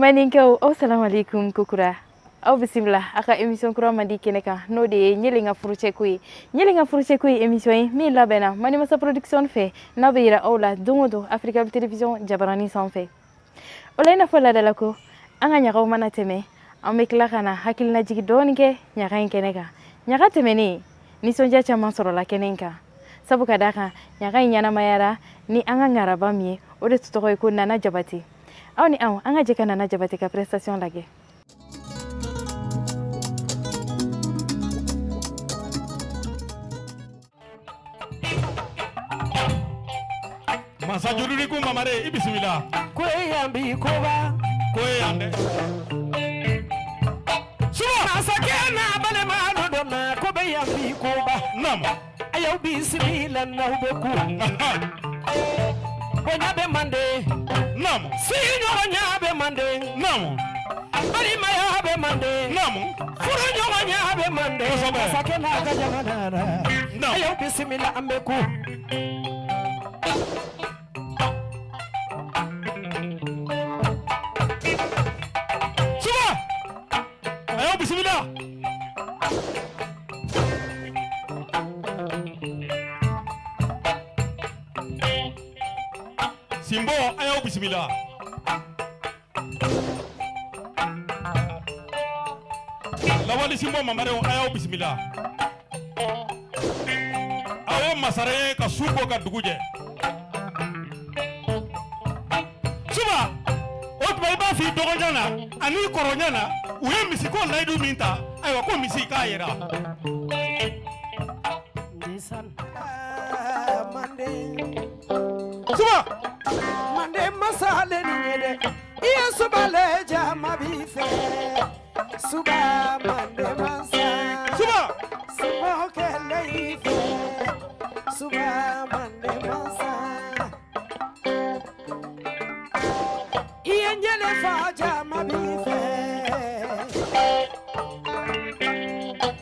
Maninkaw, aw salamaleykum kokura, aw bisimila a ka émission kura mandi kɛnɛ kan, n'o de ye Ɲele ka furucɛko ye. Ɲele ka furucɛko ye émission ye min labɛnna Manimasa Production fɛ, n'a bɛ yira aw la don o don Africa Télévision jabaranin sanfɛ. O la, i n'a fɔ laadala ko, an ka ɲagaw mana tɛmɛ, an bɛ tila ka na hakilinajigi dɔɔni kɛ ɲaga in kɛnɛ kan. Ɲaga tɛmɛnen, nisɔndiya caman sɔrɔla kɛnɛ in kan, sabu ka d'a kan ɲaga in ɲɛnamayara ni an ka ŋaraba min ye, o de tɔgɔ ye ko Nana Jabate. Aw ni anw, an ka jɛ ka Nana Jabate ka prestation lajɛ. Masa ko mamare, i bisimila. Ko e yan bi koba. Ko e yan dɛ. Suba masakɛ n'a balima dɔ donna ko bɛ yan bi koba. Naamu. A y'aw bisimila, n'aw bɛ ku. Bonya bɛ mande. Naamu. Sigiɲɔgɔnya bɛ mande. Naamu. Balimaya bɛ mande. Naamu. Furuɲɔgɔnya bɛ mande. Kosɛbɛ. Masakɛ n'a ka jamana na. Naamu. A y'aw bisimila, an bɛ ku. Suba, a y'aw bisimila. Sinbo, a y'aw bisimila. Lawali Sinbo mamarew, a y'aw bisimila. Aw ye masare ye ka su bɔ ka dugu jɛ. Suba, o tuma i b'a fɔ i dɔgɔɲa na ani i kɔrɔɲa na, u ye misiko layidu min ta, ayiwa, ko misi k'a yera. Ndeysaan. Mande. Suba. Mande masale ni ye dɛ. I ye subale jama b'i fɛ. Suba mande masa. Suba. Suba kɛlɛ i fɛ. Suba mande masa. I ye ɲɛlɛ fa jama b'i fɛ.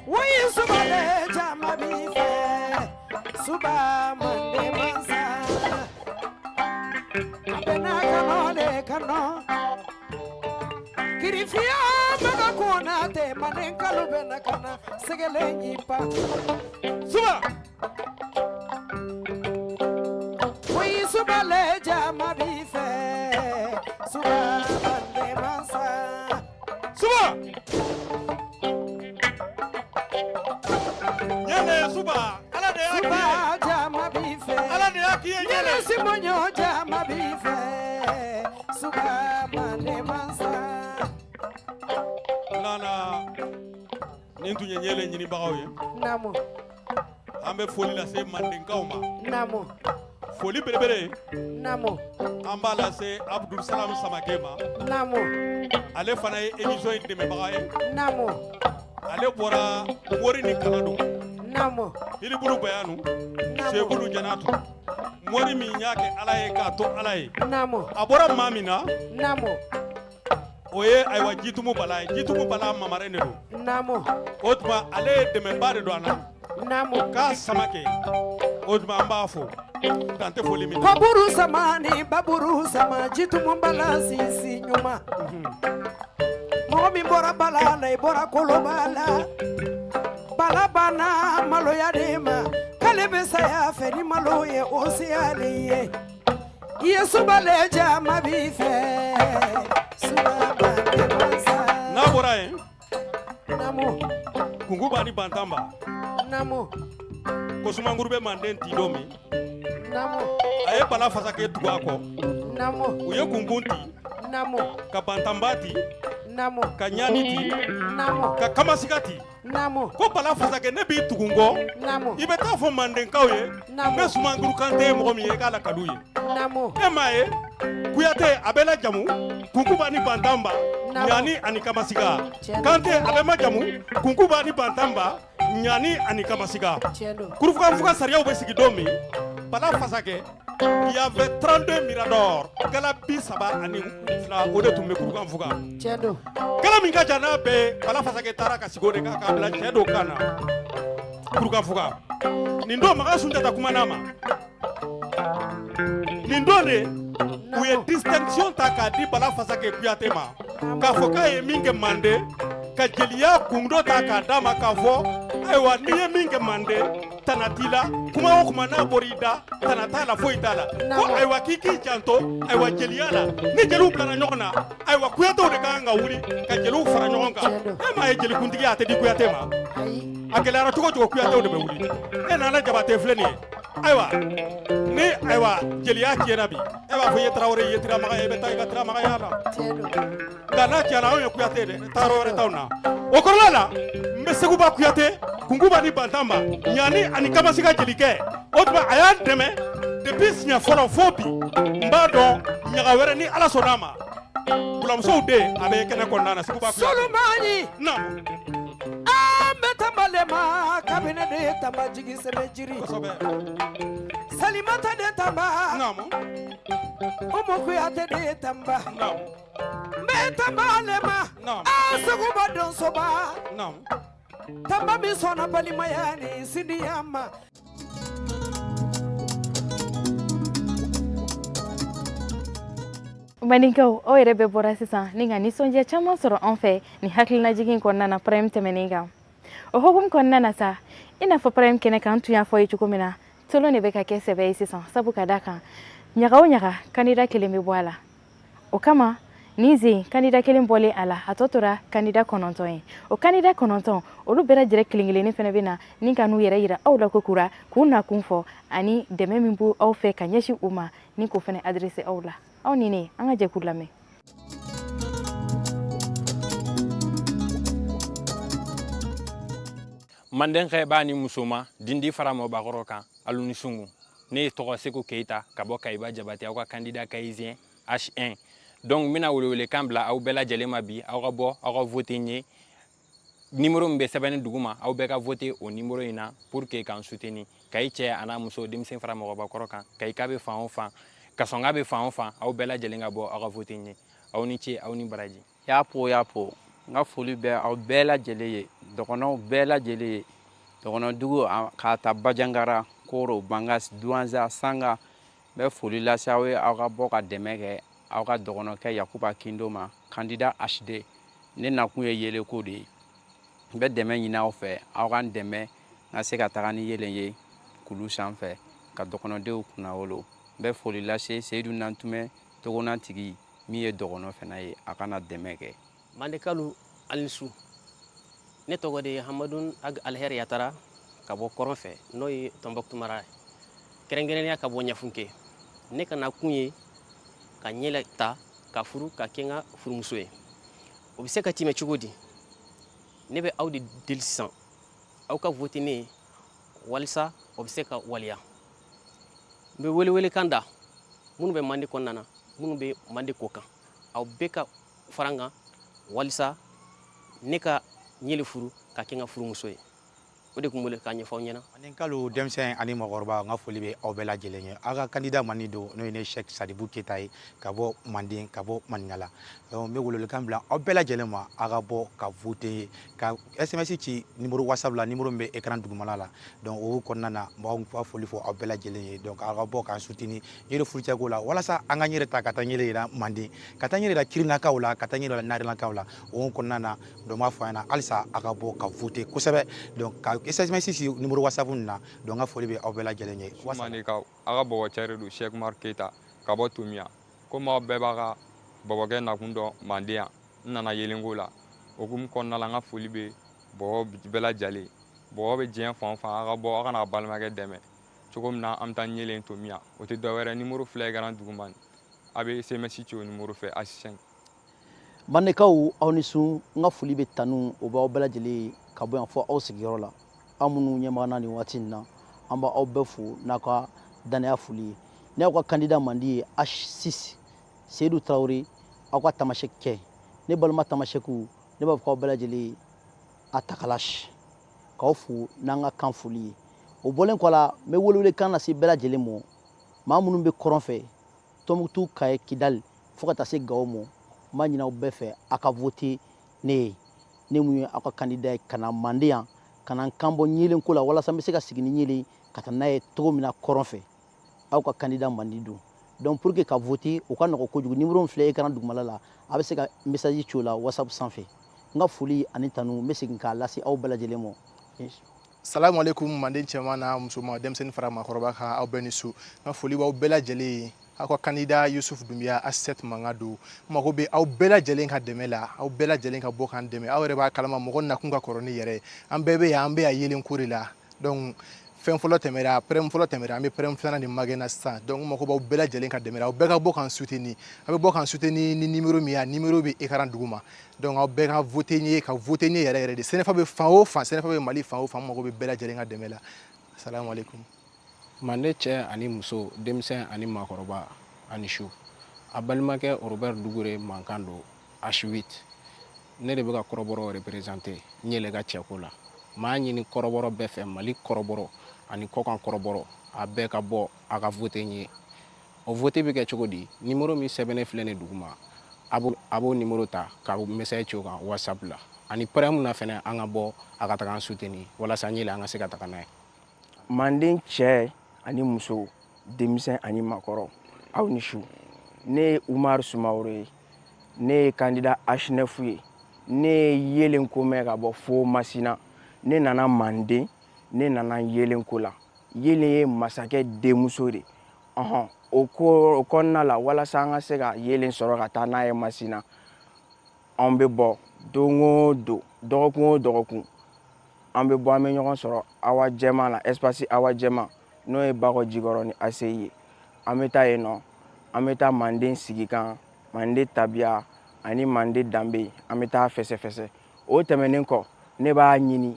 Woyi subale jama b'i fɛ. Suba mande masa. A bɛna kanɔ le kanɔ. Kirifiya maga kona tɛ manden kalo bɛna kana sɛgɛlɛ ɲipa. Suba. Woyi subale jama b'i fɛ. Suba mande masa. Suba ɲɛlɛ, suba, Ala de y'a k'i Suba ye. jama b'i fɛ. Ala de y'a k'i ye. Ɲɛlɛ Ɲɛlɛ. Simbonyo jama b'i fɛ. Suba mande masa. Nana, nin tun ye ɲɛlɛ ɲinibagaw ye. Naamu. An bɛ foli lase mandenkaw ma. Naamu. Foli belebele, Naamu. an b'a lase Abdulsalam Samake ma. Naamu. Ale fana ye émission in dɛmɛbaga ye. Naamu. Ale bɔra mori ni kala don. Naamu. Hiribulu bayanu. Naamu. Sebulu janatu, mori min y'a kɛ Ala ye k'a to Ala ye. Naamu. A bɔra maa min na, Naamu. o ye ayiwa Jitumu Bala ye. Jitumu Bala mamaren de don. Naamu. O tuma ale ye dɛmɛba de don an na. Naamu. K'a Samake, o tuma an b'a fo dan tɛ foli min na. Kɔburu sama ni baburu sama, jitumu bala sisi ɲuman. Mɔgɔ min bɔra bala la, i bɔra koloba la. Bala banna maloya de ma, k'ale bɛ saya fɛ ni malo ye, o siyalen ye. I ye subale jama b'i fɛ. Suba mande masa. N'a bɔra yen, Naamu. Kunkuba ni Bantanba, Naamu. ko Sumanguru bɛ manden ti don min, Naamu. a ye Bala Fasakɛ tugu a kɔ. Naamu. U ye kunkun ti, Naamu. ka Bantanba ti, Naamu. ka ɲaani ti, Naamu. ka Kamasiga ti. Naamu. Ko Bala Fasakɛ, ne b'i tugu n kɔ. Naamu. I bɛ taa fɔ mandenkaw ye, Naamu. ne Sumanguru Kante ye mɔgɔ min ye, i k'a lakal'u ye. Naamu. E m'a ye, Kuyate a bɛ lajamu Kunkuba ni Bantanba, Naamu. ɲaani ani Kamasiga. Tiɲɛ don. Kante a bɛ majamu Kunkuba ni Bantanba, ɲaani ani Kamasiga. Tiɲɛ don. Kurukanfuga sariyaw bɛ sigi don min, Bala Fasakɛ, il y avait 32 mirador, gala 32, o de tun bɛ Kurukanfuga. Tiɲɛ don. Gala min ka jan n'a bɛɛ ye, Bala Fasakɛ taara ka sigi o de kan k'a bila cɛ dɔw kan na Kurukanfuga. Nin don, Makan Sunjata kumana ma. Nin don de, u ye distinction ta k'a di Bala Fasakɛ Kuyate ma. K'a fɔ k'a ye min kɛ Manden, ka jeliya kundo ta k'a d'a ma, k'a fɔ ayiwa, n'i ye min kɛ Manden, tana t'i la, kuma o kuma n'a bɔra i da, tana t'a la, foyi t'a la. Ko ayiwa, k'i k'i janto ayiwa jeliya la. Ni jeliw bilara ɲɔgɔn na, ayiwa, Kuyatew de ka kan ka wuli ka jeliw fara ɲɔgɔn kan. E m'a ye, jelikuntigiya a tɛ di Kuyate ma. A gɛlɛyara cogo o cogo, Kuyatew de bɛ wuli. E nana Jabate filɛ nin ye. Ayiwa, ni ayiwa jeliya tiɲɛna bi, e b'a fɔ i ye Tarawele, i ye Tiramaga ye, i bɛ taa i ka Tiramagaya la. Nka n'a tiɲɛna, anw ye Kuyate dɛ, taayɔrɔ wɛrɛ t'anw na. O kɔrɔla la, n bɛ Seguba Kuyate, Kunkuba ni Bantamba, Ɲani ani Kamasiga jelikɛ, o tuma a y'an dɛmɛ depuis siɲɛ fɔlɔ fo bi. N b'a dɔn ɲaga wɛrɛ, ni Ala sɔnna a ma, bulamusow den a bɛ kɛnɛ kɔnɔna na, Seguba Kuyate. Solomani. Naamu. An bɛ tanba le ma kabini de ye tanba jigi sɛbɛ jiri. Kosɛbɛ. Salimata de tanba. Naamu. Umu Kuyate de ye tanba. Naamu. N bɛ tanba le ma. Naamu. Aa Seguba donsoba. Naamu. Tanba min sɔnna balimaya ni sindiya ma. Maninkaw, aw yɛrɛ bɛɛ bɔra sisan ni ka nisɔndiya caman sɔrɔ an fɛ ni hakilinajigin kɔnɔna na prime tɛmɛnen kan. O hukumu kɔnɔna na sa, i n'a fɔ prime kɛnɛ kan, n tun y'a fɔ ye cogo min na, tolon de bɛ ka kɛ sɛbɛ ye sisan, sabu ka da kan ɲaga o ɲaga, kandida kelen bɛ bɔ a la. O kama nin sen kandida kelen bɔlen a la, a tɔ tora kandida 9 ye. O kandida 9, olu bɛɛ lajɛlen kelen kelenni fana bɛ na ni ka n'u yɛrɛ yira aw la ko kura, k'u nakun fɔ ani dɛmɛ min b'u aw fɛ ka ɲɛsin u ma, ni k'o fana adressé aw la. Aw ni ne, an ka jɛ k'u lamɛn. Mandenkɛ b'a ni musoma dindi fara mɔbakɔrɔ kan, alu ni sungu. Ne ye tɔgɔ Seko Keyita ka bɔ Kayiba Jabate, aw ka candidat kayizien H1. Donc n bɛna welewelekan bila aw bɛɛ lajɛlen ma bi, aw ka bɔ, aw ka voter n ye. Numéro min bɛ sɛbɛnni dugu ma, aw bɛɛ ka voter o numéro in na pour que k'an soutenir. Kayi cɛ a n'a muso, denmisɛn fara mɔgɔbakɔrɔ kan, Kayika bɛ fan o fan, Kasɔnga bɛ fan o fan, aw bɛɛ lajɛlen ka bɔ, aw ka voter n ye. Aw ni ce, aw ni baraji. Yapo yapo, n ka foli bɛ aw bɛɛ lajɛlen ye, dɔgɔnɔw bɛɛ lajɛlen ye, dɔgɔnɔdugu k'a ta Bajangara, Koro, Bangas, Duwanza, Sanga, n bɛ foli lase aw ye, aw ka bɔ ka dɛmɛ kɛ aw ka dɔgɔnɔkɛ Yakuba Kindo ma, candidat HD. Ne nakun ye yeeleko de ye. N bɛ dɛmɛ ɲini aw fɛ, aw ka n dɛmɛ n ka se ka taga ni yeelen ye kulu sanfɛ ka dɔgɔnɔdenw kunnawolo. N bɛ foli lase Seyidu Nantumɛ togona tigi min ye dɔgɔnɔ fana ye, a kana dɛmɛ kɛ. Mandekalu alisu, ne tɔgɔ de ye Hamadun Ag Alher Yatara ka bɔ kɔrɔn fɛ, n'o ye Tɔnbɔkutu mara ye, kɛrɛnkɛrɛnnenya ka bɔ Ɲafunke. Ne ka nakun ye ka ɲɛlɛ ta ka furu ka kɛ n ka furumuso ye. O bɛ se ka tɛmɛ cogo di? Ne bɛ aw de deli sisan, aw ka vote ne ye walisa o bɛ se ka waleya. N bɛ welewelekan da minnu bɛ Mande kɔnɔna na, minnu bɛ Mande kɔ kan, aw bɛɛ ka fara n kan walisa ne ka ɲɛli furu ka kɛ n ka furumuso ye. O de tun bolo k'a ɲɛfɔ aw ɲɛna. Mandenkalo denmisɛn ani mɔgɔkɔrɔba, n ka foli bɛ aw bɛɛ lajɛlen ye. Aw ka candidat mandi don, n'o ye ne Sɛki Sadibu Keyita ye, ka bɔ Manden, ka bɔ Maninkala. Donc n bɛ welewelekan bila aw bɛɛ lajɛlen ma, aw ka bɔ ka voter, ka SMS ci numéro WhatsApp la, numéro min bɛ écran dugumala la. Donc o kɔnɔna na, n b'aw ka foli fɔ aw bɛɛ lajɛlen ye. Donc aw ka bɔ k'an soutenir yɛrɛ furucɛko la, walasa an ka n yɛrɛ ta ka taa n yɛrɛ yira Manden, ka taa n yɛrɛ yira Kirinakaw la, ka taa n yɛrɛ yira Narilakaw la. O kɔnɔna na, donc n b'a fɔ a ɲɛna halisa aw ka bɔ ka voter kosɛbɛ. Donc ka SMS ci numéro WhatsApp nin na. Donc n ka foli bɛ aw bɛɛ lajɛlen ye. Mandekaw, aw ka bɔbɔcɛ de don, Sɛki Umaru Keyita ka bɔ Tomiya. Komi aw bɛɛ b'a ka bɔbɔkɛ nakun dɔn Manden yan, n nana yeelenko la. O hukumu kɔnɔna la, n ka foli bɛ bɔbɔ bɛɛ lajɛlen. Bɔbɔ bɛ diɲɛ fan o fan, aw ka bɔ, aw ka n'a balimakɛ dɛmɛ cogo min na an bɛ taa ɲelen Tomiya. O tɛ dɔwɛrɛ, numéro filɛ écran duguma nin, a bɛ SMS ci o numéro fɛ H5. Mandekaw, aw ni sun. N ka foli bɛ tanu o b'aw bɛɛ lajɛlen ye ka bɔ yan fɔ aw sigiyɔrɔ la. Aw minnu ɲɛmaga na nin waati in na, an b'aw bɛɛ fo n'a ka danaya foli ye. Ne y'aw ka candidat mandi ye H6, Seyidu Tarawele, aw ka tamasɛki kɛ. Ne balima tamasɛkiw, ne b'a fɔ k'aw bɛɛ lajɛlen ye a takalasi, k'aw fo n'an ka kan foli ye. O bɔlen kɔ la, n bɛ welewelekan lase bɛɛ lajɛlen ma, maa minnu bɛ kɔrɔn fɛ, Tɔnbukutu, Kaye, Kidali, fo ka taa se Gawo ma. N b'a ɲini aw bɛɛ fɛ, aw ka voter ne ye, ne mun ye aw ka candidat ye, ka na Manden yan, ka na n kan bɔ ɲelenko la, walasa n bɛ se ka sigi ni ɲelen ka taa n'a ye cogo min na kɔrɔn fɛ. Aw ka candidat mandi don. Donc pour que ka voter o ka nɔgɔ kojugu, numéro min filɛ écran dugumala la, a bɛ se ka message ci o la WhatsApp sanfɛ. N ka foli ani tanu n bɛ segin k'a lase aw bɛɛ lajɛlen ma. Salamu aleykum manden cɛman n'a musoman, denmisɛnnin fara maakɔrɔba kan, aw bɛɛ ni su. N ka foli b'aw bɛɛ lajɛlen ye. Aw ka candidat Yusuf Dunbiya H7 mankan don. N mago bɛ aw bɛɛ lajɛlen ka dɛmɛ la, aw bɛɛ lajɛlen ka bɔ k'an dɛmɛ. Aw yɛrɛ b'a kalama, mɔgɔ nakun ka kɔrɔ ni yɛrɛ ye. An bɛɛ bɛ yan, an bɛ yan yelenko de la. Donc fɛn fɔlɔ tɛmɛra, prime fɔlɔ tɛmɛra, an bɛ prime filanan de magɛnna sisan. Donc n mago b'aw bɛɛ lajɛlen ka dɛmɛ la, aw bɛɛ ka bɔ k'an soutenir. A bɛ bɔ k'an soutenir ni numéro min ye, a numéro bɛ écran duguma. Donc aw bɛɛ ka voter n ye, ka voter n ye yɛrɛ yɛrɛ de. CNFA bɛ fan o fan, CNFA bɛ Mali fan o fan, n mago bɛ bɛɛ lajɛlen ka dɛmɛ la. Salamu aleykum. Mande cɛ ani muso, denmisɛn ani maakɔrɔba, ani su. A balimakɛ Robert Dugure mankan don H8. Ne de bɛ ka kɔrɔbɔrɔ représenter n yɛlɛ ka cɛko la. M'a ɲini kɔrɔbɔrɔ bɛɛ fɛ, Mali kɔrɔbɔrɔ ani kɔkan kɔrɔbɔrɔ, a bɛɛ ka bɔ a ka vote n ye. O vote bɛ kɛ cogo di? Numéro min sɛbɛnnen filɛ nin duguma, a b'o numéro ta ka message ci o kan WhatsApp la. Ani prime na fɛnɛ, an ka bɔ a ka taga an soutenir walasa n yɛlɛ an ka se ka taga n'a ye. Manden cɛ ani muso, denmisɛn ani maakɔrɔ, aw ni su. Ne ye Umaru Sumaworo ye, ne ye candidat H9 ye. Ne ye yeelen ko mɛn ka bɔ fo Masina. Ne nana Manden, ne nana yeelenko la. Yeelen ye masakɛ denmuso de. Ɔhɔn, o ko o kɔnɔna la, walasa an ka se ka yeelen sɔrɔ ka taa n'a ye Masina, anw bɛ bɔ don o don, dɔgɔkun o dɔgɔkun, an bɛ bɔ, an bɛ ɲɔgɔn sɔrɔ Awa Jɛman la, espace Awa Jɛman, n'o ye Bakɔ Jikɔrɔni ACI ye. An bɛ taa yen nɔ, an bɛ taa Manden sigikan, Manden tabiya ani Manden danbe, an bɛ taa fɛsɛfɛsɛ. O tɛmɛnen kɔ, ne b'a ɲini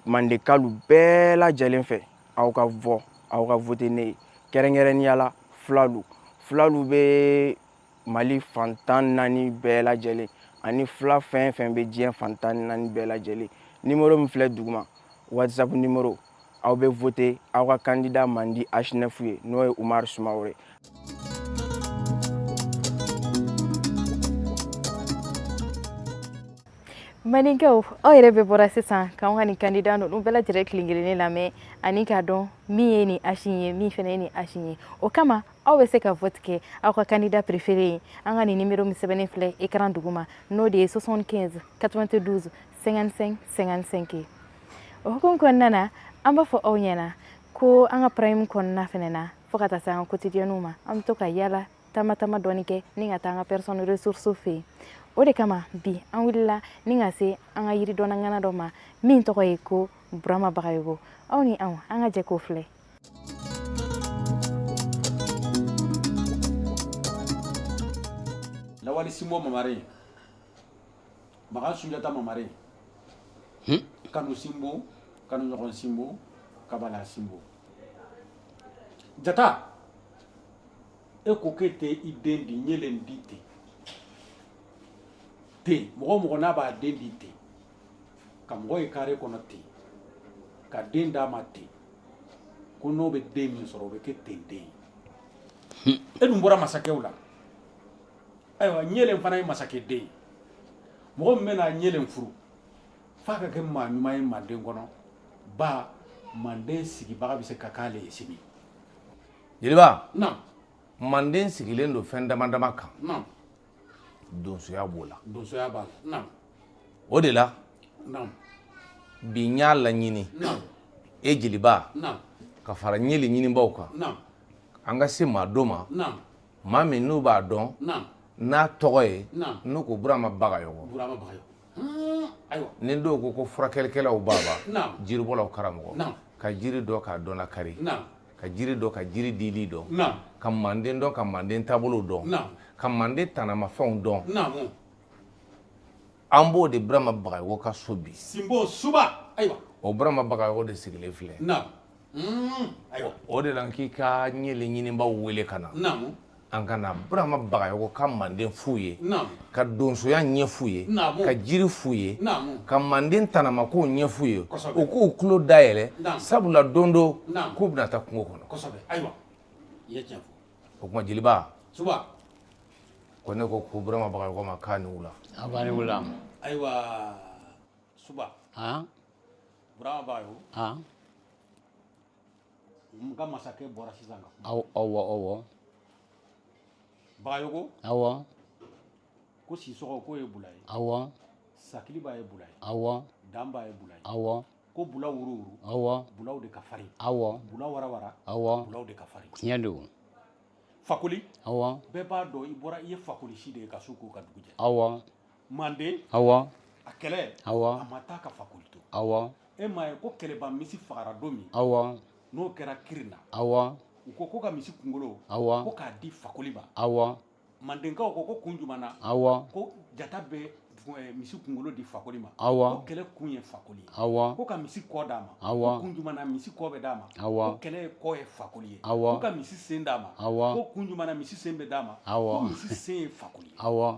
Mandekalu bɛɛ lajɛlen fɛ, aw ka bɔ, aw ka vote ne ye, kɛrɛnkɛrɛnnenya la fulalu. Fulalu bɛ Mali fan 14 bɛɛ lajɛlen ani fula fɛn fɛn bɛ diɲɛ fan 14 bɛɛ lajɛlen. Numéro min filɛ duguma, WhatsApp numéro, aw bɛ vote aw ka candidat mandi H9 ye, n'o ye Umaru Sumaworo ye. Mandenkaw, aw yɛrɛ bɛɛ bɔra sisan k'anw ka nin candidat ninnu bɛɛ lajɛlen kelen kelenni lamɛn ani k'a dɔn min ye nin H ye, min fana ye nin H ye. O kama aw bɛ se ka vote kɛ aw ka candidat préféré ye. An ka nin numéro min sɛbɛnnen filɛ écran duguma, n'o de ye 75 92 55 55 ye. O hukumu kɔnɔna na, an b'a fɔ aw ɲɛna ko an ka prime kɔnɔna fɛnɛ na, fo ka taa se an ka quotidienw ma, an bɛ to ka yala taama taama dɔɔni kɛ ni ka taa an ka personne ressource fɛ yen. O de kama bi an wulila ni ka se an ka yiridɔnna ŋana dɔ ma min tɔgɔ ye ko Burama Bagayogo. Aw ni anw, an ka jɛ k'o filɛ. Lawali Sinbo Mamare, Makan Sunjata Mamare, Kanu Sinbo, Kanu ɲɔgɔn Sinbo, Kabala Sinbo. Jata, e ko k'e tɛ i den di ɲelen di ten ten. Mɔgɔ o mɔgɔ n'a b'a den di ten, ka mɔgɔ ye kare kɔnɔ ten, ka den d'a ma ten, ko n'o bɛ den min sɔrɔ, o bɛ kɛ ten den ye. E dun bɔra masakɛw la. Ayiwa, ɲelen fana ye masakɛ den ye. Mɔgɔ min bɛna ɲelen furu, f'a ka kɛ maa ɲuman ye manden kɔnɔ, ba manden sigibaga bɛ se ka k'ale ye sini. Jeliba, naam. Manden sigilen don fɛn dama dama kan. Naam. Donsoya b'o la. Donsoya b'a la, naam. O de la, naam, bi n y'a laɲini, naam, e jeliba, naam, ka fara ɲele ɲinibaw kan, naam, an ka se maa dɔ ma, naam, maa min n'u b'a dɔn, naam, n'a tɔgɔ ye, naam, n'u ko Burama Bagayogo. Burama Bagayogo. Ayiwa. Ni dɔw ko ko furakɛlikɛlaw baba, naam, jiribɔlaw karamɔgɔ, naam, ka jiri dɔn k'a dɔn lakari, naam, ka jiri dɔn ka jiri dili dɔn, naam, ka manden dɔn ka manden taabolo dɔn, naam, ka manden tanamafɛnw dɔn, naam, an b'o de Burama Bagayogo ka so bi. Sinbo Suba. Ayiwa. O Burama Bagayogo de sigilen filɛ. Naam. Ayiwa. O de la n k'i ka ɲele ɲinibaw wele ka na. Naam. An ka na Burama Bagayogo ka manden f'u ye. Naam. Ka donsoya ɲɛf'u ye. Naamu. Ka jiri f'u ye. Naamu. Ka manden tanamakow ɲɛf'u ye. Kosɛbɛ. U k'u tulo dayɛlɛ. Naamu. Sabula don dɔ Naamu. k'u bɛna taa kungo kɔnɔ. Kosɛbɛ. Ayiwa. I ye tiɲɛ fɔ. O tuma jeliba. Suba. Ko ne ko ko Burama Bagayogo ma k'a ni wula. A b'a ni wula. Ayiwa Suba. Han. Burama Bagayogo. Han. N ka masakɛ bɔra sisan ka kuma. Awɔ awɔ. Bagayogo. Awɔ. Ko Sisɔgɔ k'o ye Bula ye. Awɔ. Sakiliba ye Bula ye. Awɔ. Danba ye Bula ye. Awɔ. Ko Bula wuru wuru. Awɔ. Bulaw de ka farin. Awɔ. Bula warawara. Awɔ. Bulaw de ka farin. Tiɲɛ don. Fakoli. Awɔ. Bɛɛ b'a dɔn i bɔra i ye Fakoli si de ye ka su ko ka dugu jɛ. Awɔ. Manden. Awɔ. A kɛlɛ. Awɔ. A ma taa ka Fakoli to. Awɔ. E m'a ye ko kɛlɛba misi fagara don min. Awɔ. N'o kɛra Kirina. Awɔ. U ko ko ka misi kunkolo. Awɔ. Ko k'a di Fakoli ma. Awɔ. Mandenkaw ko ko kun jumɛn na. Awɔ. Ko jata bɛ misi kunkolo di Fakoli ma. Awɔ. Ko kɛlɛ kun ye Fakoli ye. Awɔ. Ko ka misi kɔ d'a ma. Awɔ. Ko kun jumɛn na misi kɔ bɛ d'a ma. Awɔ. Ko kɛlɛ kɔ ye Fakoli ye. Awɔ. Ko ka misi sen d'a ma. Awɔ. Ko kun jumɛn na misi sen bɛ d'a ma. Awɔ. Ko misi sen ye Fakoli ye. Awɔ.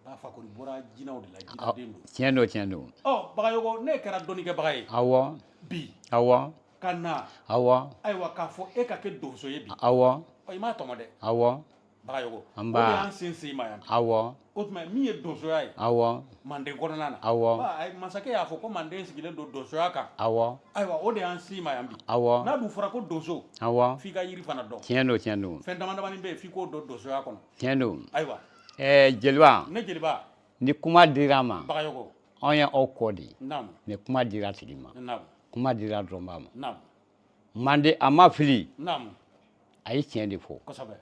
Ba Fakoli bɔra jinɛw de la jinɛden don. Tiɲɛ don, tiɲɛ don. Ɔ Bagayogo, ne kɛra dɔnnikɛbaga ye. Awɔ. Bi. Awɔ. Ka na. Awɔ. Ayiwa k'a fɔ e ka kɛ donso ye bi. Awɔ. Ɔ i m'a tɔmɔ dɛ. Awɔ. Bagayogo. An ba. O de y'an sen se i ma yan bi. Awɔ. O tuma min ye donsoya ye. Awɔ. Manden kɔnɔna na. Awɔ. Ba, ayi, masakɛ y'a fɔ ko manden sigilen don donsoya kan. Awɔ. Ayiwa o de y'an se i ma yan bi. Awɔ. N'a dun fɔra ko donso. Awɔ. F'i ka yiri fana dɔn. Tiɲɛ don, tiɲɛ don. Fɛn dama damani bɛ yen f'i k'o dɔn donsoya kɔnɔ. Tiɲɛ don. Ayiwa. Ɛɛ jeliba. Ne jeliba. Ni kuma dira a ma. Bagayogo. Anw ye aw kɔ de ye. Naamu. Ni kuma dira a tigi ma. Naamu. Kuma dira dɔnbaa ma. Naamu. Manden a ma fili. Naamu. A ye tiɲɛ de fɔ. Kosɛbɛ.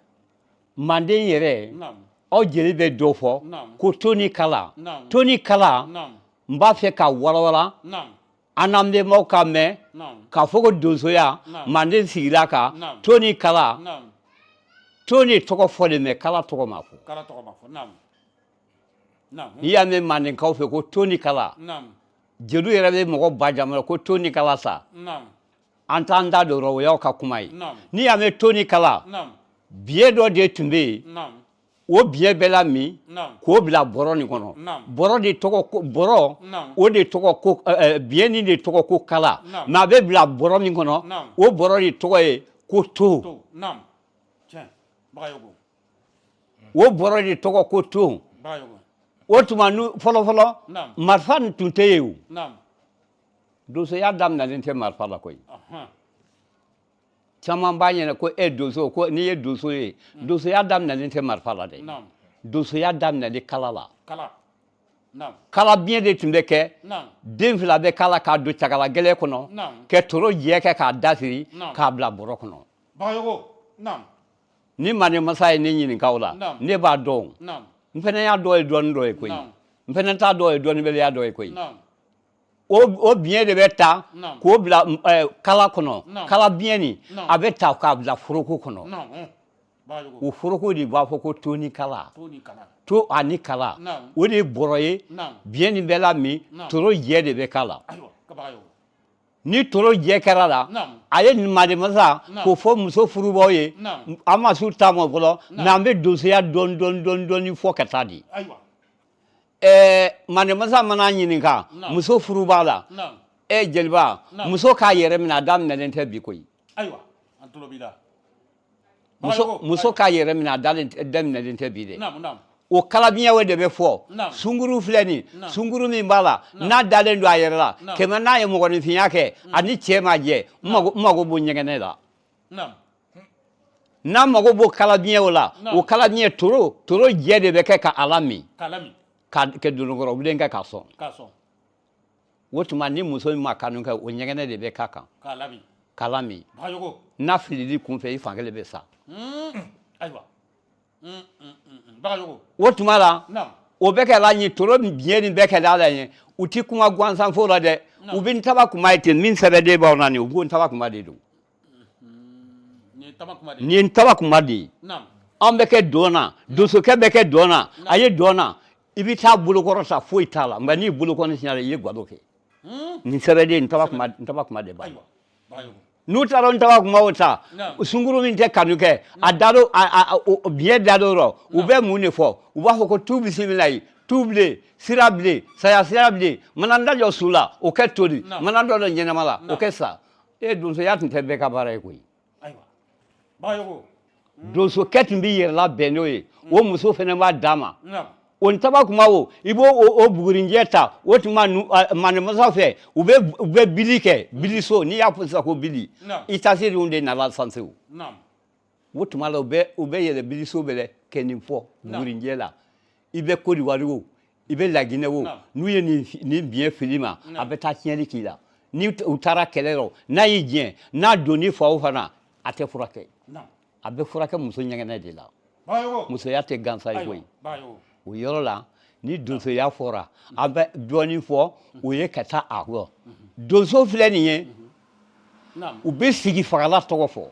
Manden yɛrɛ. Naamu. Aw jeli bɛ dɔ fɔ. Naamu. Ko to ni kala. Naamu. To ni kala. Naamu. N b'a fɛ ka walawala. Naamu. An n'an bɛnbaw ka mɛn. Naamu. K'a fɔ ko donsoya. Naamu. Manden sigila kan. Naamu. To ni kala. Naamu. To ni tɔgɔ fɔlen mɛ kala tɔgɔ ma fɔ. Kala tɔgɔ ma fɔ. Naamu. Naamu. N'i y'a mɛn mandenkaw fɛ ko to ni kala. Naamu. Jeliw yɛrɛ bɛ mɔgɔ ba jama la ko to ni kala sa. Naamu. An t'an da don o rɔ, o y'aw ka kuma ye. Naamu. N'i y'a mɛn to ni kala. Naamu. Biɲɛ dɔ de tun bɛ yen. Naamu. O biɲɛ bɛɛ lamin. Naamu. K'o bila bɔrɔ nin kɔnɔ. Naamu. Bɔrɔ de tɔgɔ ko bɔrɔ. Naamu. O de tɔgɔ ko biɲɛ nin de tɔgɔ ko kala. Naamu. Mais a bɛ bila bɔrɔ min kɔnɔ. Naamu. O bɔrɔ de tɔgɔ ye ko to. To. Naamu. Tiɲɛ. Bagayogo. O bɔrɔ de tɔgɔ ko to. Bagayogo. O tuma nu fɔlɔ fɔlɔ. Naamu. Marifa nin tun tɛ yen o. Naamu. Donsoya daminɛlen tɛ marifa la koyi. Ɔhɔn. Caman b'a ɲɛna ko e donso ko n'i ye donso ye. Donsoya daminɛlen tɛ marifa la dɛ. Naamu. Donsoya daminɛlen kala la. Kala. Naamu. Kala biɲɛ de tun bɛ kɛ. Naamu. Den fila bɛ kala k'a don cakala gɛlɛ kɔnɔ. Naamu. Kɛ toro jɛ kɛ k'a dasiri. Naamu. K'a bila bɔrɔ kɔnɔ. Bagayogo. Naamu. Ni manden masa ye ne ɲininka o la. Naamu. Ne b'a dɔn. Naamu. N fana y'a dɔ ye dɔɔni dɔ ye koyi. Naamu. N fana t'a dɔ ye dɔnnibaliya dɔ ye koyi. Naamu. O biɲɛ de bɛ ta Naamu. k'o bila kala kɔnɔ. Naamu. Kala biɲɛ nin Naamu. a bɛ ta k'a bila foroko kɔnɔ. Naamu. Bagayogo. O foroko de b'a fɔ ko to ni kala. To ni kala. To ani kala. Naamu. O de ye bɔrɔ ye. Naamu. Biɲɛ nin bɛ lamin. Naamu. Toro jɛ de bɛ k'a la. Ayiwa Bagayogo. Ni toro jɛ kɛra la. Naamu. A ye manden masa Naamu. k'o fɔ muso furubaw ye. Naamu. An ma s'u ta ma fɔlɔ. Mais an bɛ donsoya dɔɔni dɔɔni dɔɔni dɔɔni fɔ ka taa di. Ayiwa. Manden masa mana ɲininka. Naamu. Muso furuba la. Naamu. E jeliba. Naamu. Muso k'a yɛrɛ minɛ a daminɛlen tɛ bi koyi. Ayiwa an tulo b'i la. Muso k'a yɛrɛ minɛ a daminɛlen tɛ bi dɛ. Naamu naamu. O kalabiɲɛw de bɛ fɔ. Naamu. Sunguru filɛ nin. Naamu. Sunguru min b'a la. N'a dalen don a yɛrɛ la. Naamu. Kɛmɛ n'a ye mɔgɔninfinya kɛ. A ni cɛ ma jɛ. N mago b'o ɲɛgɛnɛ la. Naamu. N'a mago b'o kalabiɲɛw la. Naamu. O kalabiɲɛ toro jɛ de bɛ kɛ ka a lamin. K'a lamin. Ka kɛ dononkɔrɔ bilen kɛ k'a sɔn. K'a sɔn. O tuma ni muso min ma kanu kɛ o ɲɛgɛnɛ de bɛ k'a kan. K'a lamin. K'a lamin. Bagayogo. N'a filili kun fɛ i fan kelen bɛ sa. Ayiwa. Bagayogo. O tuma la. Naamu. O bɛ kɛ la ɲɛ toro biɲɛ nin bɛɛ kɛ la ɲɛ u ti kuma gansan fo la dɛ. U bɛ ntaba kuma ye ten min sɛbɛnden b'aw na nin u ko ntaba kuma de don. Nin ye ntaba kuma de ye. Nin ye ntaba kuma de ye. Naamu. An bɛ kɛ dɔn na donsokɛ bɛ kɛ dɔn na a ye dɔn na i bɛ taa bolokɔrɔ sa foyi t'a la nka n'i bolokɔni siɲɛ la i ye galo kɛ. Nin sɛbɛnden ntaba kuma de b'a la. N'u taara ntaba kuma o ta sunguru min tɛ kanu kɛ a dadon biɲɛ dadon rɔ u bɛ mun de fɔ u b'a fɔ ko tu bisimilayi tu bilen sira bilen saya sira bilen mana n da jɔ su la o kɛ toli mana dɔ dɔ ɲɛnama la o kɛ sa e donsoya tun tɛ bɛɛ ka baara ye koyi. Donsokɛ tun b'i yɛrɛ labɛn n'o ye o muso fana b'a d'a ma o ntaba kuma o i b'o o bugurinjɛ ta o tuma mandemasa fɛ u bɛ bili kɛ biliso n'i y'a fɔ sisan ko bili i tasedenw de nana sansew O tuma la u bɛ yɛlɛ biliso bɛɛ lɛ kɛ nin fɔ bugurinjɛ la i bɛ Kodiwari o i bɛ Laginɛ o n'u ye nin biɲɛ fili ma a bɛ taa tiɲɛni k'i la ni u taara kɛlɛ rɔ n'a y'i jɛ n'a donn'i fa o fana a tɛ furakɛ a bɛ furakɛ muso ɲɛgɛnɛ de la musoya tɛ gansan ye koyi o yɔrɔ la ni donsoya fɔra an bɛ dɔɔnin fɔ o ye ka taa a kɔ donso filɛ nin ye u bɛ sigi fagala tɔgɔ fɔ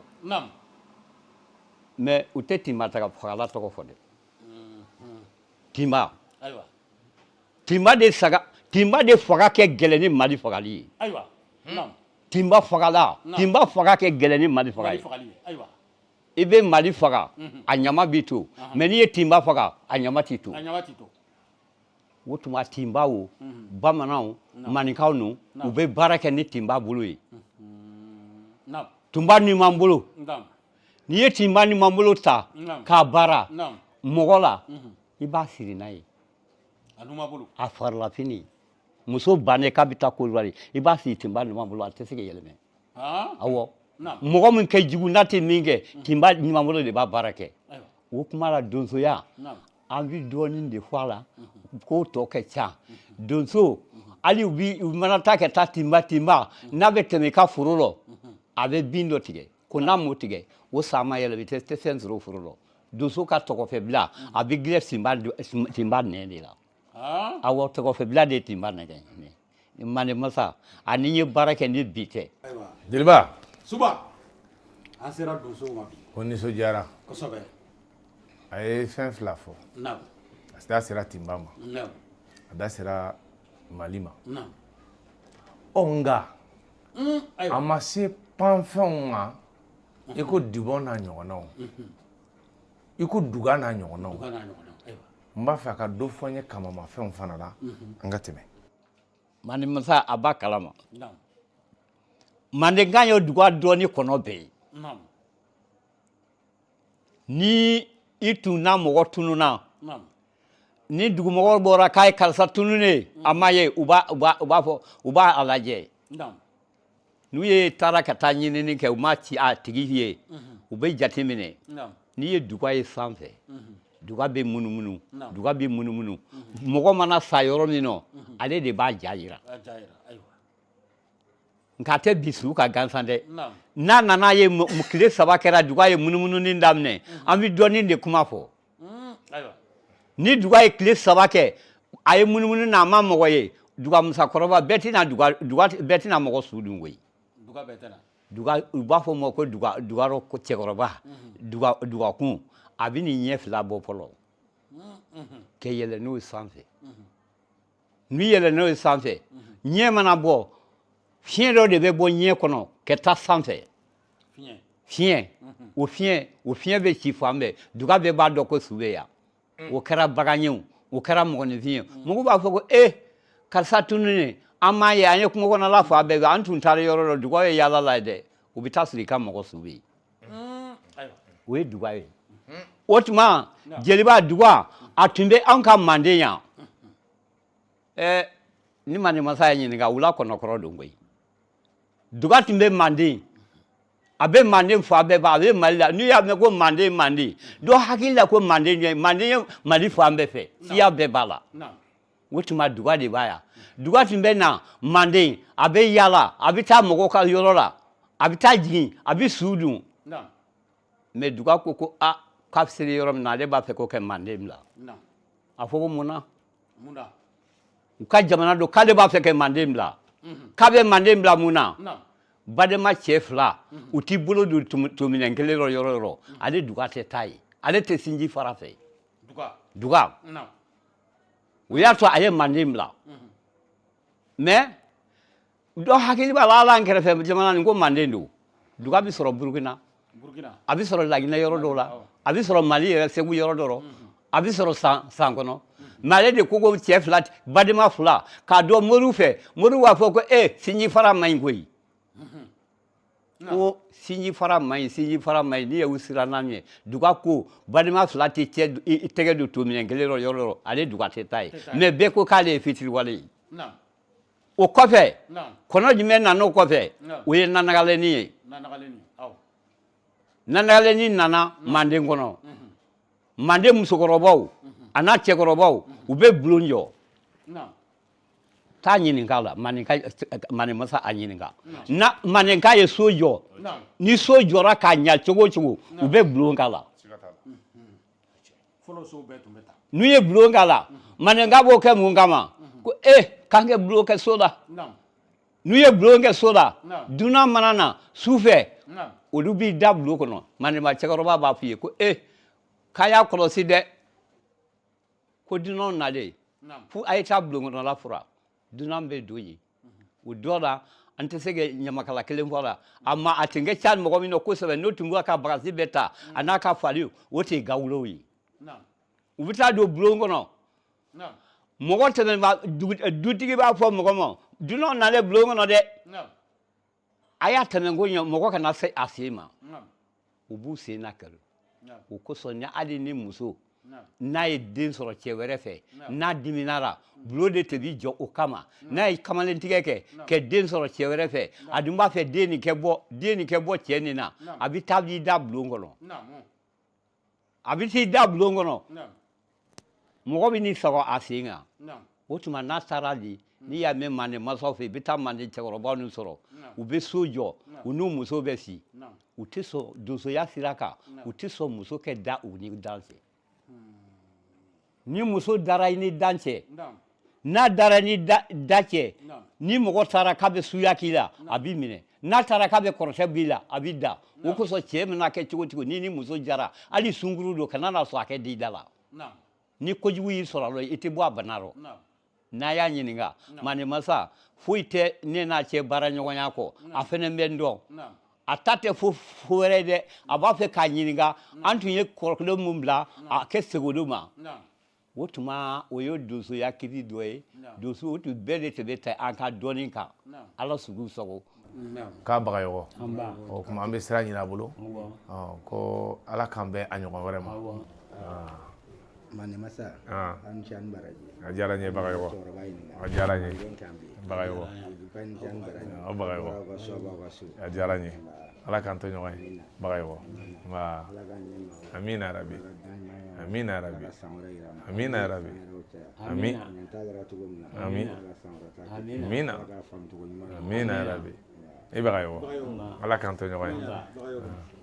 mais u tɛ tinba fagala tɔgɔ fɔ dɛ tinba tinba de saga tinba de faga kɛ gɛlɛn ni mali fagali ye tinba fagala tinba faga kɛ gɛlɛn ni mali faga ye i bɛ mali faga a ɲama b'i to mais n'i ye tinba faga a ɲama t'i to o tuma tinba o bamananw maninkaw nu u bɛ baara kɛ ni tinba bolo ye tinba numan bolo n'i ye tinba numan bolo ta k'a baara mɔgɔ la i b'a siri n'a ye a farilafini muso bannen k'a bɛ taa Kodiwari i b'a siri tinba numan bolo a tɛ se ka yɛlɛmɛ awɔ mɔgɔ min kɛ jugu n'a tɛ min kɛ tinba numan bolo de b'a baara kɛ o kuma la donsoya an bɛ dɔɔnin de fɔ a la k'o tɔ ka ca donso hali u bi u mana taa ka taa tinba tinba n'a bɛ tɛmɛ i ka foro lɔ a bɛ bin dɔ tigɛ ko n'a m'o tigɛ o san ma yɛlɛma i tɛ fɛn sɔrɔ o foro lɔ donso ka tɔgɔfɛbila a bɛ gilɛ tinba nɛn de la awɔ tɔgɔfɛbila de ye tinba nɛn mande masa ani n ye baara kɛ ni bi tɛ jeliba suba an sera donsow ma bi ko nisɔndiyara kosɛbɛ a ye fɛn fila fɔ naam a da sera tinba ma naam a da sera mali ma naam ɔ nka a ma se panfɛnw ma i ko dibɔn n'a ɲɔgɔnnaw i ko duga n'a ɲɔgɔnnaw n b'a fɛ a ka dɔ fɔ n ye kamamafɛnw fana la an ka tɛmɛ mande masa a b'a kalama mandenkan ye duga dɔ ni kɔnɔ bɛɛ ye ni i tun na mɔgɔ tununna ni dugumɔgɔw bɔra k'a ye karisa tununnen a ma ye u b'a fɔ u b'a lajɛ n'u ye taara ka taa ɲinini kɛ u ma ci a tigi ye u bɛ jate minɛ n'i ye duga ye sanfɛ duga bɛ munumunu duga bɛ munumunu mɔgɔ mana sa yɔrɔ min nɔ ale de b'a ja jira nka a tɛ bin su kan gansan dɛ n'a nana ye tile saba kɛra duga ye munumununi daminɛ an bɛ dɔɔnin de kuma fɔ ni duga ye tile saba kɛ a ye munumunu na a ma mɔgɔ ye duga musakɔrɔba bɛɛ tɛna duga duga bɛɛ tɛna mɔgɔ su dun koyi duga bɛɛ tɛna duga u b'a fɔ ma ko duga dugarɔ ko cɛkɔrɔba duga dugakun a bɛ nin ɲɛ fila bɔ fɔlɔ ka yɛlɛ n'o ye sanfɛ n'i yɛlɛ n'o ye sanfɛ ɲɛ mana bɔ fiɲɛ dɔ de bɛ bɔ ɲɛ kɔnɔ ka taa sanfɛ fiɲɛ o fiɲɛ o fiɲɛ bɛ ci fan bɛɛ duga bɛɛ b'a dɔn ko su bɛ yan o kɛra bagan ye o o kɛra mɔgɔninfin ye mɔgɔw b'a fɔ ko e karisa tununnen an m'a ye an ye kungo kɔnɔla fan bɛɛ an tun taara yɔrɔ dɔ duga ye yaala la ye dɛ u bɛ taa sɔrɔ i ka mɔgɔ su bɛ yen o ye duga ye o tuma jeliba duga a tun bɛ anw ka manden yan ɛɛ ni manden masa ye ɲininka wula kɔnɔkɔrɔ don koyi duga tun bɛ manden a bɛ manden fan bɛɛ a bɛ mali la n'i y'a mɛn ko manden manden dɔ hakili la ko manden ye manden ye mali fan bɛɛ fɛ siya bɛɛ b'a la o tuma duga de b'a yan duga tun bɛ na manden a bɛ yaala a bɛ taa mɔgɔw ka yɔrɔ la a bɛ taa jigin a bɛ su dun mais duga ko ko a k'a sera yɔrɔ min na ale b'a fɛ k'o kɛ manden bila a fɔ ko mun na u ka jamana don k'ale b'a fɛ kɛ manden bila k'a bɛ manden bila mun na badenma cɛ fila u t'i bolo don tominɛn kelen rɔ yɔrɔ yɔrɔ ale duga tɛ taa yen ale tɛ sinji fara fɛ duga o y'a to a ye manden bila mais dɔ hakili b'a la ala an kɛrɛfɛ jamana nin ko manden don duga bɛ sɔrɔ burukina a bɛ sɔrɔ laginɛ yɔrɔ dɔw la a bɛ sɔrɔ mali yɛrɛ segu yɔrɔ dɔ rɔ a bɛ sɔrɔ san san kɔnɔ mais ale de ko ko cɛ fila badenma fila k'a dɔn moriw fɛ moriw b'a fɔ ko e sinji fara man ɲi koyi ko sinji fara man ɲi sinji fara man ɲi n'i y'u siran n'a ɲɛ duga ko badenma fila tɛ cɛ i tɛgɛ don tominɛn kelen rɔ yɔrɔ yɔrɔ ale duga tɛ taa yen mais bɛɛ ko k'ale ye fitiriwale ye o kɔfɛ kɔnɔ jumɛn nana o kɔfɛ o ye nanagalenni ye Nandagalenin nana manden kɔnɔ, manden musokɔrɔbaw a n'a cɛkɔrɔbaw, u bɛ bulon jɔ. Taa ɲininka la, manden masa a ɲininka. Na mandenka ye so jɔ, ni so jɔra k'a ɲa cogo o cogo, u bɛ bulon k'a la. N'u ye bulon k'a la, mandenka b'o kɛ mun kama? Ko e k'an kɛ bulon kɛ so la. N'u ye bulon kɛ so la, dunan mana na su fɛ, olu b'i da bulon kɔnɔ. Mandenma cɛkɔrɔba b'a f'i ye ko e k'a y'a kɔlɔsi dɛ, ko dunanw nalen fo a ye taa bulon kɔnɔla furan, dunan bɛ don yen. O dɔ la, an tɛ se ka ɲamakala kelen fɔ a la. A ma a tun ka ca mɔgɔ min na kosɛbɛ, n'o tun b'a ka bagasi bɛɛ ta a n'a ka faliw, o tun ye gawulow ye. U bɛ taa don bulon kɔnɔ, mɔgɔ tɛmɛ, dutigi b'a fɔ mɔgɔ ma, dunanw nalen bulon kɔnɔ dɛ, a y'a tɛmɛ ko ɲɛ, mɔgɔ kana se a sen ma. U b'u sen na kari. O kosɔn, ni hali ni muso n'a ye den sɔrɔ cɛ wɛrɛ fɛ, n'a diminara, bulon de tun bɛ jɔ o kama. N'a ye kamalentigɛ kɛ ka den sɔrɔ cɛ wɛrɛ fɛ, a dun b'a fɛ den nin kɛ bɔ, den nin kɛ bɔ cɛ nin na, a bɛ taa b'i da bulon kɔnɔ. A bɛ t'i da bulon kɔnɔ, mɔgɔ bɛ n'i sɔgɔ a sen kan. O tuma n'a taara di, n'i y'a mɛn manden masaw fɛ, i bɛ taa manden cɛkɔrɔbaw ninnu sɔrɔ, u bɛ so jɔ, u n'u muso bɛ si. U tɛ sɔn donsoya sira kan, u tɛ sɔn muso kɛ da u ni dan cɛ. Ni muso dara i ni dan cɛ, n'a dara ni da cɛ, ni mɔgɔ taara k'a bɛ suya k'i la, a b'i minɛ. N'a taara k'a bɛ kɔrɔtɛ b'i la, a b'i da. O kosɔn, cɛ mana kɛ cogo cogo, n'i ni muso jara, hali sunkuru don, kana na sɔn a kɛ d'i da la. Ni kojugu y'i sɔrɔ a la, i tɛ bɔ a bana rɔ. N'a y'a ɲininka, manden masa foyi tɛ ne n'a cɛ baara ɲɔgɔnya kɔ, a fɛnɛ bɛ n dɔn, a ta tɛ fo fo wɛrɛ dɛ. A b'a fɛ k'a ɲininka, an tun ye kɔrɔkelen mun bila a kɛ segodo ma. O tuma, o ye donsoya kiri dɔ ye. Donso o tun bɛɛ de tun bɛ ta an ka dɔnni kan. Ala sugu sago. K'a Bagayɔgɔ, o tuma an bɛ sira ɲini a bolo ko Ala k'an bɛn a ɲɔgɔn wɛrɛ ma. Manden masa, aw ni ce, aw ni baraji. A diyara n ye Bagayɔgɔ, a diyara n ye Bagayɔgɔ, aw Bagayɔgɔ, a diyara n ye. Ala k'an to ɲɔgɔn ye Bagayɔgɔ. Nba, amina yarabi, amina yarabi, amina yarabi, ami, ami, amina, amina yarabi. I Bagayɔgɔ, Ala k'an to ɲɔgɔn ye.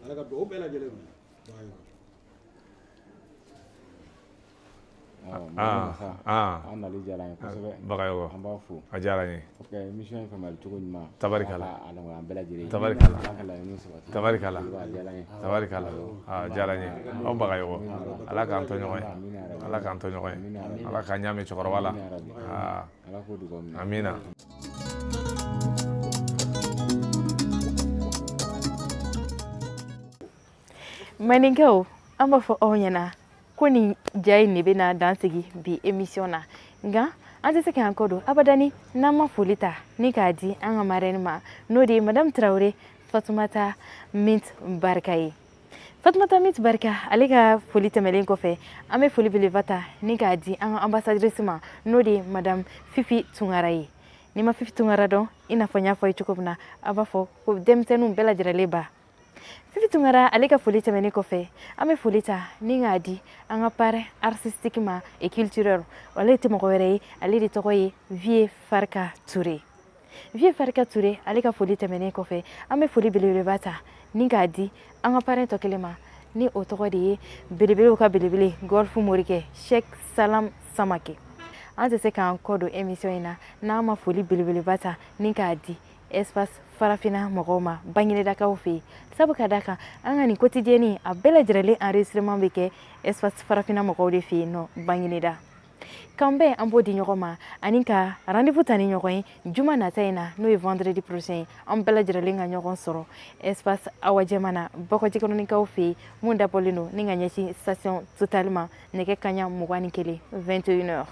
Ala ka dugawu bɛɛ lajɛlen minɛ. An nali diyara an ye kosɛbɛ. Bagayɔgɔ, an b'a fo. A diyara n ye. Émission in faamuyali cogo ɲuman. Tabarikala. Ala k'a nɔgɔya an bɛɛ lajɛlen ye. Tabarikala. Ala ka laɲiniw sabati. Tabarikala. A diyara n ye. Tabarikala. A diyara n ye. Aw Bagayɔgɔ, Ala k'an to ɲɔgɔn ye. Ala k'an to ɲɔgɔn ye. Ala k'an ɲa mɛn cɛkɔrɔba la. Ala k'o dugawu minɛ. Amina. Maninkaw, an b'a fɔ aw ɲɛna ko nin ja in de bɛna dan sigi bi émission na. Nka an tɛ se k'an kɔ don abadani n'an ma foli ta ni k'a di an ka marraine ma, n'o de ye Madame Traoré Fatumata Mint Barika ye. Fatumata Mint Barika, ale ka foli tɛmɛlen kɔfɛ, an bɛ foli belebeleba ta ni k'a di an ka ambassadrice ma, n'o de ye Madame Fifi Tunkara ye. N'i ma Fifi Tunkara dɔn, i n'a fɔ n y'a fɔ ye cogo min na, a b'a fɔ ko denmisɛnninw bɛɛ lajɛlen ba Fifi Tunkara. Ale ka foli tɛmɛnen kɔfɛ, an bɛ foli ta ni k'a di an ka parrain artistique ma et culturel. Ale tɛ mɔgɔ wɛrɛ ye, ale de tɔgɔ ye Vieux Farka Touré. Vieux Farka Touré, ale ka foli tɛmɛnen kɔfɛ, an bɛ foli belebeleba ta ni k'a di an ka parrain tɔ kelen ma, ni o tɔgɔ de ye belebelew ka belebele, Golf Morikɛ Sheikh Salam Samake. An tɛ se k'an kɔ don émission in na n'an ma foli belebeleba ta ni k'a di Espace Farafina mɔgɔw ma Banginedakaw fɛ yen, sabu ka da kan an ka nin quotidienne a bɛɛ lajɛlen enregistrement bɛ kɛ Espace Farafina mɔgɔw de fɛ yen nɔ Bangineda. K'an bɛn, an b'o di ɲɔgɔn ma ani ka rendez-vous ta ni ɲɔgɔn ye juma nata in na, n'o ye vendredi prochain ye. An bɛɛ lajɛlen ka ɲɔgɔn sɔrɔ Espace Awa Jɛma na Bakɔjikɔrɔnikaw fɛ yen, mun dabɔlen don ni ka ɲɛsin station Total ma, nɛgɛ kaɲa 21, 21 heures.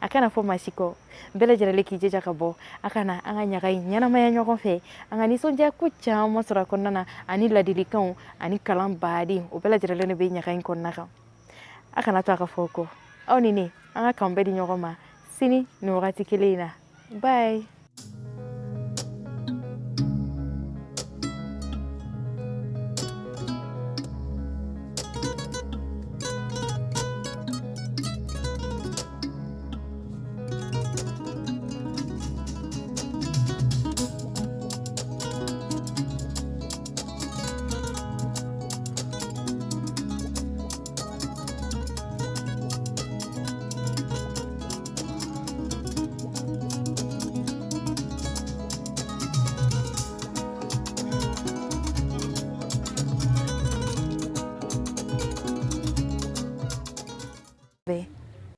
A kana fɔ maa si kɔ, bɛɛ lajɛlen k'i jija ka bɔ a ka na an ka ɲaga in ɲɛnamaya ɲɔgɔn fɛ, an ka nisɔndiya ko caman sɔrɔ a kɔnɔna na, ani ladilikanw ani kalan baden, o bɛɛ lajɛlen de bɛ ɲaga in kɔnɔna kan. A kana to a ka fɔ kɔ. Aw ni ne, an ka kan bɛɛ di ɲɔgɔn ma sini nin wagati kelen in na. Bye.